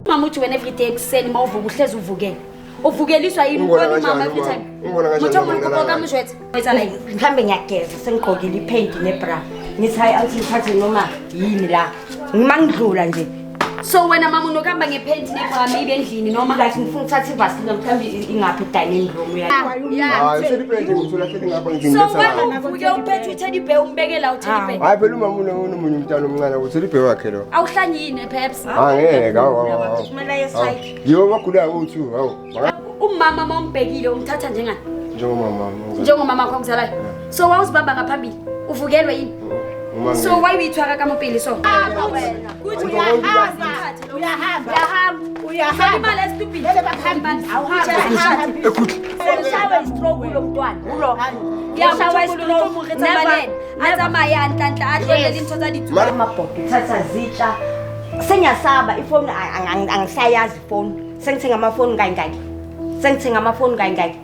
Mama uthi wena everyday ekuseni uma uvuka uhlezi uvukele. Uvukeliswa yini Ungibona ubona umama kanjani every umama? time? Ungibona kanjani Motho umama umuntu ngilala ka mojwetsa. Wetsa like Mhlambe ngiyageza sengigqokile iphenti nebra. Ngithi hayi awuthi ngithathe noma yini la. Ngima ngidlula nje. So wena mama unokuhamba ngephenti nebra maybe endlini noma Like ngifuna ukuthatha ivaseline mhlambe ingaphi dining room ya. Hayi, utheli ibhele ngithola hleli ngapha ngithi So ngiletha wena ngapha. uvuke uphethe uTeddy bear umbekela uTeddy bear. Hayi phela umama unomunye umntana omncane utheli ibhele wakhe lo. Awuhlanyi yini perhaps? Angeke, hawu hawu, hawu. Kumele aye strike. Yibo bagulayo o-two, hawu. Umama uma umbhekile umthatha njengani? Njengomama wami. Njengomama wakho okuzalayo. So wawuzibamba ngaphambili. Uvukelwe yini? Uma So why uyithwaka kamopele so? Kuthi Uyahamba, uyahamba, uyahamba. uyahamba. Imali estupid. Vele bakuhambile. Awuhambi. Ekhuthi. Ushawe istroke lo mntwana. Ulo. Ya Ushawe motho istroke. tsamaya a tsamaye a ntlantle a tlohele dintho tsa ditsu. Mara Amabhodo thatha zitsha. Sengiyasaba ifoni angisayazi ifoni. Sengithenga amafoni kangaki. Sengithenga amafoni kangaki.